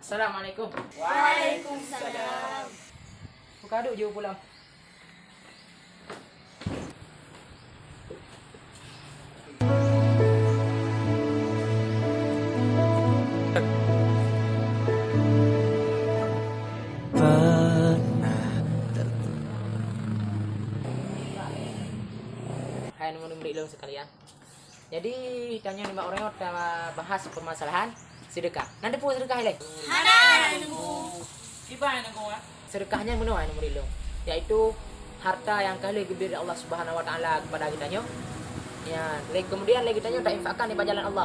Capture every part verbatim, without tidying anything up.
Assalamualaikum. Waalaikumsalam. Buka duk jauh pulang. Hai, murid-murid lôn sekalian. Jadi, tanyoe nibak uroe nyoe tabahas permasalahan sedekah. Na teupeue sedekah ilée? Hana, Teungku. Kiban, Teungku, ah? Sedekah nyan meunoe, hai murid lôn, yaitu harta nyang ka lheueh geubri Allah Subhanahu wa Taala kepada geutanyoe. Ya, lé-, kemudian lé geutanyoe tainfakkan nibak jalan Allah.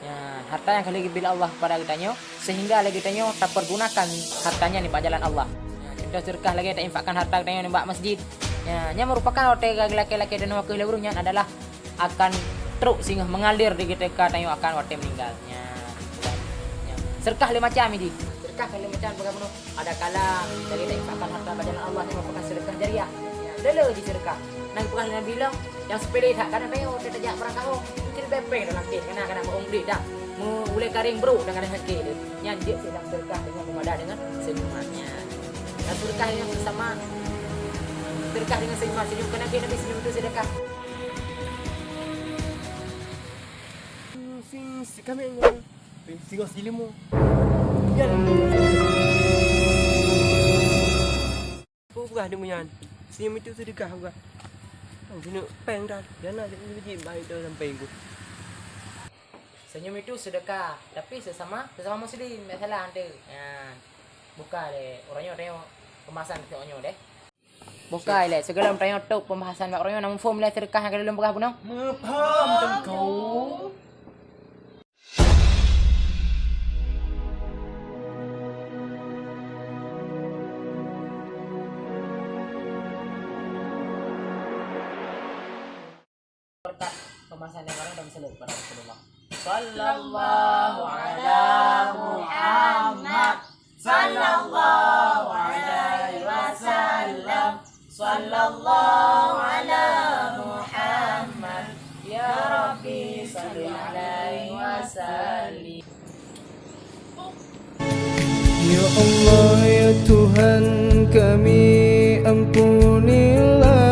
Ya, harta nyang ka lheueh geubri Allah kepada geutanyoe, sehingga lé geutanyoe tapergunakan harta nyan nibak jalan Allah. Ya, contoh sedekah lagée tainfakkan harta geutanyoe nibak masjid. Ya, nyan merupakan watée lakée-lakée dan wakeuh lé ureuëng nyan adalah akan trok singoh mengalir di ketika tanyoe akan watée meninggal. Nyan, nyan. Sedekah lé macam ini. Sedekah lé macam peugah bunoe. Ada kala lagée tainfakkan harta bak jalan Allah nyan merupakan sedekah jariah. Nyan, le-le jisedekah. Nyan peugah lé Nabi lom, nyang sepele that kadang tanyoe watée tajak barang kahong, mungkin bepeng dalam keh, kana-kana meu-ong deh dah. Meu-, ulée karéng brok dan kadang sakét. Nyan jeuet sedang sedekah dengan meumadah dengan senyuman nyan. Dan sedekah dengan sesama. Sedekah dengan senyuman, senyum keu Nabi, Nabi senyum itu sedekah. Sing si kami nyoe. Sing si limo. Peugah deungon nyan. Senyum itu sedekah peugah. Oh, keuneuk péng dah. Dana jeuet baik tu sampai ku. Senyum itu sedekah, tapi sesama, sesama muslim, tak salah ante. Ya. Buka deh, uroe nyoe tengok pembahasan kita uroe nyoe deh. Buka ilée, sigohlom tanyoe top pembahasan bak uroe nyoe, na muphom ilée sedekah nyang ka lôn peugah bunoe? Muphom, Teungku. Berkat pembahasan yang orang dan bersalawat kepada Rasulullah. Sallallahu ala Muhammad. Sallallahu alaihi wasallam. Sallallahu ala Muhammad. Ya Rabbi, salli alaihi wasallim. Ya Allah, ya Tuhan kami, ampunilah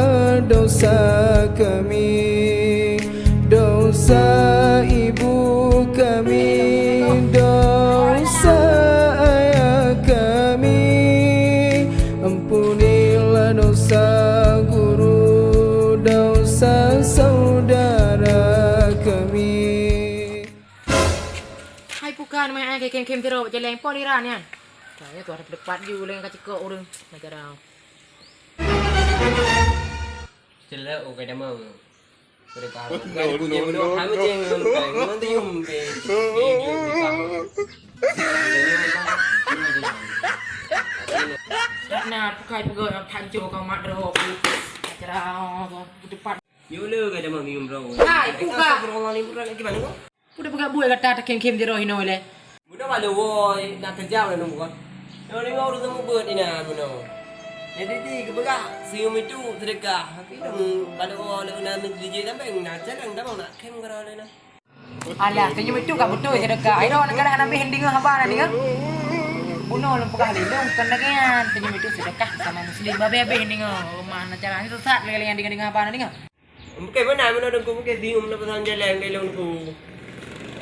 dosa kami, dosa ibu kami, dosa ayah kami, ampunilah dosa guru, dosa saudara kami. Hai pukan, mai ai khem-khem sidroe bak jaleng po lira nyan. Kayaknya tu ada pendapat ju leng ka cekok ureueng. Macam dah. Celak, oh, kadang mau. Sudah paham. Kan bunyi no, no, no, no. Memang tu yum pe. Nah, pukai peugah tanco kau mak droe. Macam dah, tu tempat. Yule ka jamah minum rau. Hai, buka. Astagfirullahaladzim, buka lagi mana kau? Udah peugah buet gata takhém-khém di roh inoe lé. Bunoe bak leuwoe na keujam lalu buka. Nyoe lima ureueng seumeubeuet inan bunoe. Jadi di geupeugah siuem itu seudeukah. Tapi dong bak leuwoe lé na neuk dijé sampai na cadang tamong nak khém keudroe lé na. Alah, senyum itu ka beutôi seudeukah. Ai droe kadang hana beh deungoe haba na deungoe. Bunoe lôn peugah lé lôn kon lagèe nyan. Senyum itu seudeukah sesama muslim. Babeh-babeh deungoe. Mana cara ni sesat lagèe nyang deungoe-deungoe haba na deungoe. Bukai meunan meunoe Teungku, bukai siuem na peusan jalan keu ilôn Teungku.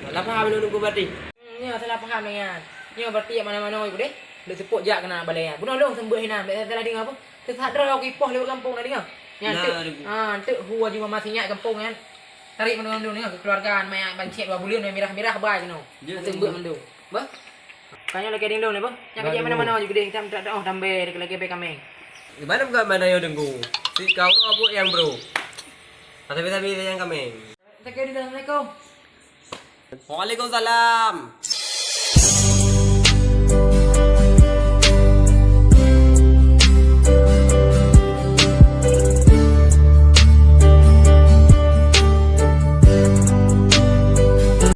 Salah paham ilôn Teungku berarti. Hmm, nyoe salah paham nyan. Nyoe berarti jak mana-mana ibu deh. Dek seupôt jak keunan balèe nyan. Bunoe lôn seumeubeuet hinan, bèk salah deungoe apa. Sesat droe aku ipoh lewat gampông na deungoe. Nyan teuk. Ha, teuk hu Haji Muhammad Sinyak gampông nyan. Tarék mandum-mandum deungoe keu keuluarga, manyang bancét dua buleuen, mirah-mirah bai keunoe. Seumeubeuet mandum. Bah. Bukan nyoe lagèe ding lôn, bah. Nyan keu jak mana-mana ju geudeng, tam tak oh tambah lagèe bai kaméng. Di mana bukan mana yo Teungku? Si kau buet nyang bro. Tapi-tapi nyang kaméng. Assalamualaikum. Waalaikumsalam.